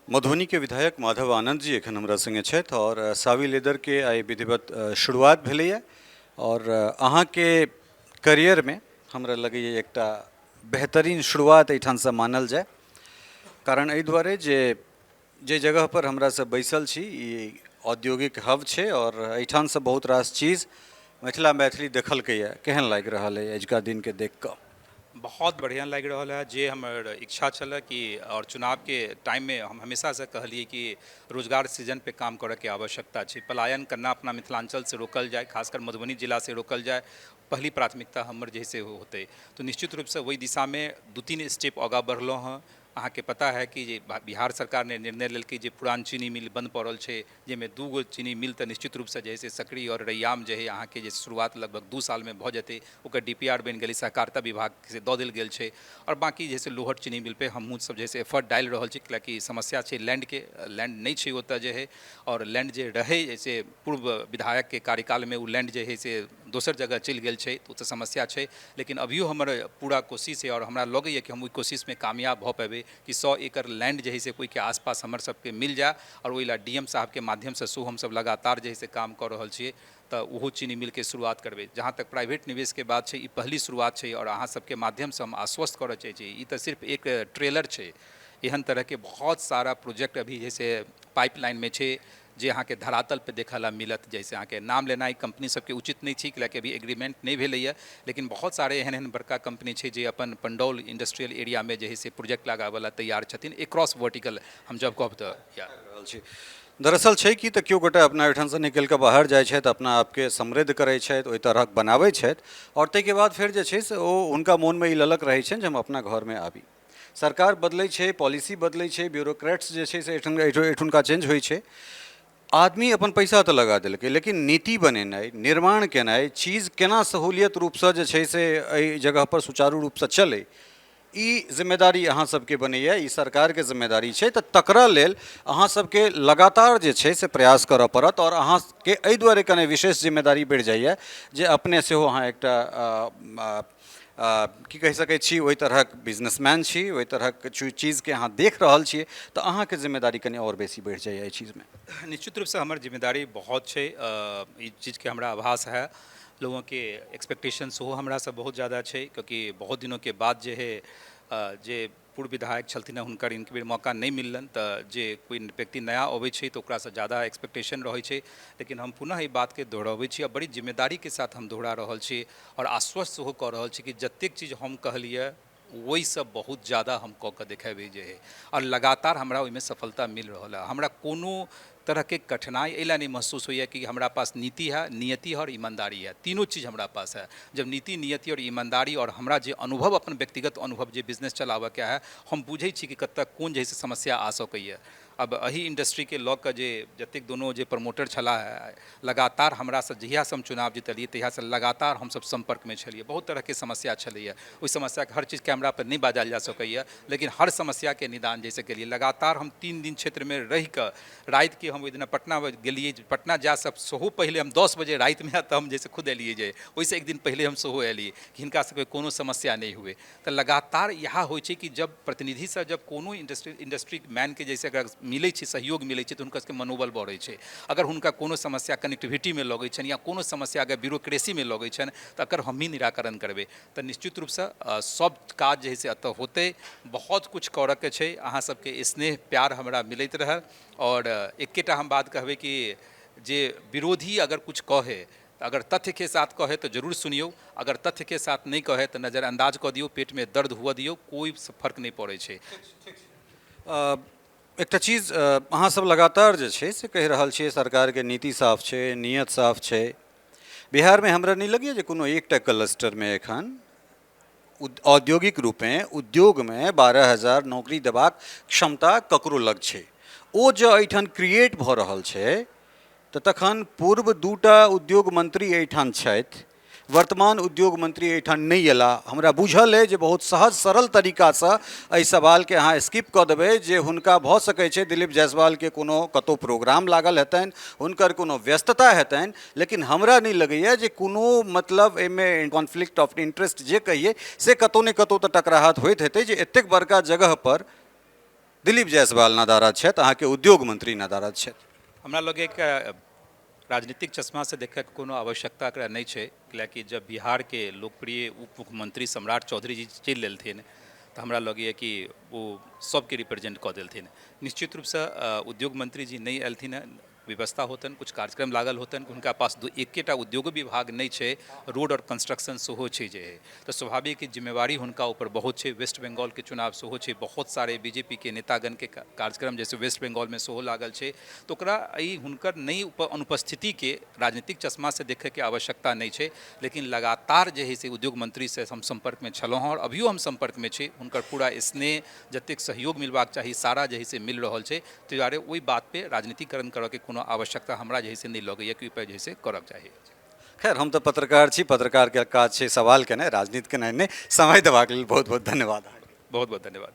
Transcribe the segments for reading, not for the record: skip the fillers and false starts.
मधुबनीके विधायक माधव आनन्द जी एखन हमरा सङ्गे छथि आओर सावी लेदरके आइ विधिवत शुरुआत भेलैए आओर अहाँके करियरमे हमरा लगैए एकटा बेहतरीन शुरुआत एहिठामसँ मानल जाय। कारण एहि दुआरे जे जे जगहपर हमरा सब बैसल छी ई औद्योगिक हब छै आओर एहिठामसँ बहुत रास चीज मिथिला मैथिली देखलकैए। केहन लागि रहल अइ अजुका दिनके देख कऽ? बहुत बढ़िआँ लागि रहल है। जे हमर इच्छा छलै कि आओर चुनावके टाइममे हम हमेशासँ कहलियै कि रोजगार सृजन पे काम करऽके आवश्यकता छै, पलायन करना अपना मिथिलाञ्चलसँ रोकल जाय, खासकर मधुबनी जिलासँ रोकल जाय, पहली प्राथमिकता हमर जे से होतै। तऽ निश्चित रूपसँ ओहि दिशामे 2-3 स्टेप आगाँ बढ़लहुँ हँ। अहाँके पता है कि जे बिहार सरकार ने निर्णय लेलकै जे पुरान चीनी मिल बंद पड़ल छै, जाहिमे 2 गो चीनी मिल तऽ निश्चित रूपसँ जे है से सकरी आओर रैयाम जे है अहाँके जे शुरुआत लगभग 2 सालमे भऽ जेतै, ओकर DPR बनि गेलै, सहकारिता विभाग से दऽ देल गेल छै। आओर बाँकी जे है से लोहट चीनी मिल पे हमहूँ सब जे है से एफर्ट डालि रहल छी, कियाकि समस्या छै लैंडके, लैंड नहि छै ओतऽ जे है, आओर लैंड जे रहै से पूर्व विधायकके कार्यकालमे ओ लैंड जे है से दोसर जगह चलि गेल छै, तऽ ओतऽ समस्या छै। लेकिन अभियो हमर पूरा कोशिश है आओर हमरा लगैए कि हम ओहि कोशिशमे कामयाब भऽ पेबै कि 100 एकड़ लैंड जे है से ओहिके आसपास हमर सबके मिल जाय। आओर ओहि लए DM साहबके माध्यमसँ सेहो हमसब लगातार जे है से काम कऽ रहल छियै, तऽ ओहो चीनी मिलके शुरुआत करबै। जहाँ तक प्राइवेट निवेशके बात छै, ई पहली शुरुआत छै आओर अहाँ सबके माध्यमसँ हम आश्वस्त करऽ चाहै छी, ई तऽ सिर्फ एक ट्रेलर छै। एहन तरहके बहुत सारा प्रोजेक्ट अभी जे से पाइपलाइनमे छै जे अहाँके धरातल पे देखऽ ला मिलत। जैसे अहाँके नाम लेनाइ कंपनी सबके उचित नहि छै, कियाकि अभी एग्रीमेंट नहि भेलैए, लेकिन बहुत सारे एहन एहन बड़का कंपनी छै जे अपन पंडौल इंडस्ट्रियल एरियामे जे है से प्रोजेक्ट लगाबऽ ला तैयार छथिन, एक्रॉस वर्टिकल हम जब कहब तऽ या रहल छी। दरअसल छै कि तऽ केओ गोटे अपना ओहिठामसँ निकलि कऽ बाहर जाइ छथि, अपना आपके समृद्ध करै छथि, ओहि तरहक बनाबै छथि आओर ताहिके बाद फेर जे छै से ओ हुनका मोनमे ई ललक रहै छनि जे हम अपना घरमे आबी। सरकार बदलै छै, पॉलिसी बदलै छै, ब्यूरोक्रेट्स जे छै से एहिठाम एहिठुनका चेंज होइ छै। आदमी अपन पैसा तऽ लगा देलकै, लेकिन नीति बनेनाइ, निर्माण केनाइ, चीज केना सहूलियत रूपसँ जे छै से एहि जगहपर सुचारू रूपसँ चलै, ई जिम्मेदारी अहाँ सबके बनैए, ई सरकारके जिम्मेदारी छै। तऽ तकरा लेल अहाँ सबके लगातार जे छै से प्रयास करऽ पड़त आओर अहाँके एहि दुआरे कने विशेष जिम्मेदारी बढ़ि जाइए जे अपने सेहो अहाँ एकटा की कहि सकै छी, ओहि तरहक बिजनेसमैन छी, ओहि तरहक चीजके अहाँ देख रहल छियै, तऽ अहाँके जिम्मेदारी कनि आओर बेसी बढ़ि जाइए एहि चीजमे। निश्चित रूपसँ हमर जिम्मेदारी बहुत छै, ई चीजके हमरा आभास है। लोगोंके एक्सपेक्टेशन सेहो हमरासँ बहुत ज्यादा छै, कियाकि बहुत दिनोंके बाद जे है जे पूर्व विधायक छलथिन हँ हुनकर इनके बेर मौका नहि मिललनि, तऽ जे कोइ व्यक्ति नया अबै छै तऽ ओकरासँ ज्यादा एक्सपेक्टेशन रहै छै। लेकिन हम पुनः एहि बातके दोहरबै छी आ बड़ी जिम्मेदारीके साथ हम दोहरा रहल छी आओर आश्वस्त सेहो कऽ रहल छी कि जतेक चीज हम कहलियै ओहिसँ बहुत ज्यादा हम कऽ कऽ देखेबै जे हइ, आओर लगातार हमरा ओहिमे सफलता मिल रहल हँ। हमरा कोनो तरहके कठिनाइ एहि लए नहि महसूस होइए कि हमरा पास नीति है, नियति है आओर ईमानदारी है, तीनों चीज हमरा पास है। जब नीति, नियति आओर ईमानदारी आओर हमरा जे अनुभव, अपन व्यक्तिगत अनुभव जे बिजनेस चलाबऽके है, हम बुझै छी कि कतऽ कोन जे है से समस्या आ सकैए। अब एहि इंडस्ट्रीके लऽ कऽ जे जतेक दुनू जे प्रमोटर छलाह, लगातार हमरासँ जहियासँ हम चुनाव जीतलियै तहियासँ लगातार हमसभ सम्पर्कमे छलियै। बहुत तरहके समस्या छलैए, ओहि समस्याके हर चीज कैमरापर नहि बाजल जा सकैए, लेकिन हर समस्याके निदान जाहिसँ केलियै। लगातार हम 3 दिन क्षेत्रमे रहिकऽ रातिके हम ओहि दिना पटना गेलियै। पटना जायसँ सेहो पहिले हम 10 बजे रातिमे तऽ हम जैसे खुद एलियै, जे ओहिसँ एक दिन पहिले हम सेहो एलियै कि हिनका सबके कोनो समस्या नहि हुए। तऽ लगातार इएह होइ छै कि जब प्रतिनिधिसँ जब कोनो इंडस्ट्री मैनके जैसे अगर मिलै छै, सहयोग मिलै छै, तऽ हुनकर सबके मनोबल बढ़ै छै। अगर हुनका कोनो समस्या कनेक्टिविटीमे लगै छनि या कोनो समस्या अगर ब्यूरोक्रेसीमे लगै छनि तऽ एकर हमही निराकरण करबै। तऽ निश्चित रूपसँ सब काज जे है से एतऽ होतै। बहुत किछु करऽके छै। अहाँ सबके स्नेह प्यार हमरा मिलैत रहए आओर एकेटा हम बात कहबै कि जे विरोधी अगर किछु कहै, अगर तथ्यके साथ कहै तऽ जरूर सुनियौ, अगर तथ्यके साथ नहि कहै तऽ नजरअन्दाज कऽ दियौ, पेटमे दर्द हुअ दियौ, कोइ फर्क नहि पड़ै छै। एकटा चीज अहाँ सब लगातार जे छै से कहि रहल छियै, सरकारके नीति साफ छै, नियत साफ छै। बिहारमे हमरा नहि लगैए जे कोनो एकटा क्लस्टरमे एखन औद्योगिक रूपेँ उद्योगमे 12,000 नौकरी देबाक क्षमता ककरो लग छै। ओ जँ एहिठाम क्रिएट भऽ रहल छै तऽ तखन पूर्व 2टा उद्योग मंत्री एहिठाम छथि, वर्तमान उद्योग मंत्री एहिठाम नहि अयलाह। हमरा बुझल अइ जे बहुत सहज सरल तरीकासँ एहि सवालके अहाँ स्किप कऽ देबै जे हुनका भऽ सकै छै दिलीप जायसवालके कोनो कतहु प्रोग्राम लागल हेतनि, हुनकर कोनो व्यस्तता हेतनि, लेकिन हमरा नहि लगैए जे कोनो मतलब एहिमे कॉन्फ्लिक्ट ऑफ इंटरेस्ट जे कहियै से कतहु ने कतहु तऽ टकराहट होइत हेतै जे एतेक बड़का जगहपर दिलीप जायसवाल नदारद छथि, अहाँके उद्योग मंत्री नदारद छथि। हमरा लगैए कि राजनीतिक चश्मासँ देखैके कोनो आवश्यकता एकरा नहि छै, कियाकि जब बिहारके लोकप्रिय उप मुख्यमंत्री सम्राट चौधरी जी चलि लेलथिन तऽ हमरा लगैए कि ओ सबके रिप्रेजेंट कऽ देलथिन। निश्चित रूपसँ उद्योग मंत्री जी नहि एलथिन हँ, व्यवस्था होतनि, कुछ कार्यक्रम लागल होतनि, हुनका पास एकेटा उद्योग विभाग नहि छै, रोड और कंस्ट्रक्शन सेहो छै जे है, तऽ स्वाभाविक जिम्मेवारी हुनका ऊपर बहुत छै। वेस्ट बंगालके चुनाव सेहो छै, बहुत सारे बीजेपीके नेतागणके कार्यक्रम जैसे वेस्ट बंगालमे सेहो लागल छै, तऽ ओकरा एहि हुनकर नहि अनुपस्थितिके राजनीतिक चश्मासँ देखैके आवश्यकता नहि छै। लेकिन लगातार जे है से उद्योग मंत्रीसँ हम सम्पर्कमे छलहुँ हँ और अभियो हम सम्पर्कमे छी। हुनकर पूरा स्नेह जतेक सहयोग मिलबाक चाही सारा जे है से मिल रहल छै, ताहि दुआरे ओहि बात पे राजनीतिकरण करऽके कोनो आवश्यकता हमरा जे है से नहि लगैए कि ओहिपर जे है से करऽके चाही। खैर, हम तऽ पत्रकार छी, पत्रकारके काज छै सवाल केनाइ, राजनीति केनाइ नहि। समय देबाक लेल बहुत बहुत धन्यवाद अहाँके। बहुत बहुत धन्यवाद।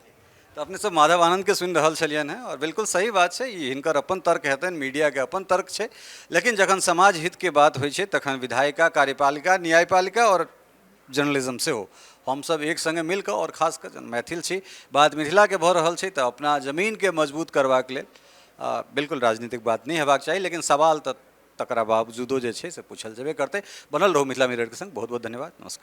तऽ अपने सब माधव आनन्दके सुनि रहल छलियनि हेँ और बिल्कुल सही बात छै, ई हिनकर अपन तर्क हेतनि, मीडियाके अपन तर्क छै, लेकिन जखन समाज हितके बात होइ छै तखन विधायिका, कार्यपालिका, न्यायपालिका और जर्नलिज्म सेहो हमसब एक सङ्गे मिलकऽ, आओर खास कऽ जहन मैथिल छी, बात मिथिलाके भऽ रहल छै, तऽ अपना जमीनके मजबूत करबाक लेल बिल्कुल राजनीतिक बात नहि हेबाक चाही, लेकिन सवाल तऽ तकरा बावजूदो जे छै से पूछल जेबे करतै। बनल रहू मिथिला मिररके सङ्ग। बहुत बहुत धन्यवाद, नमस्कार।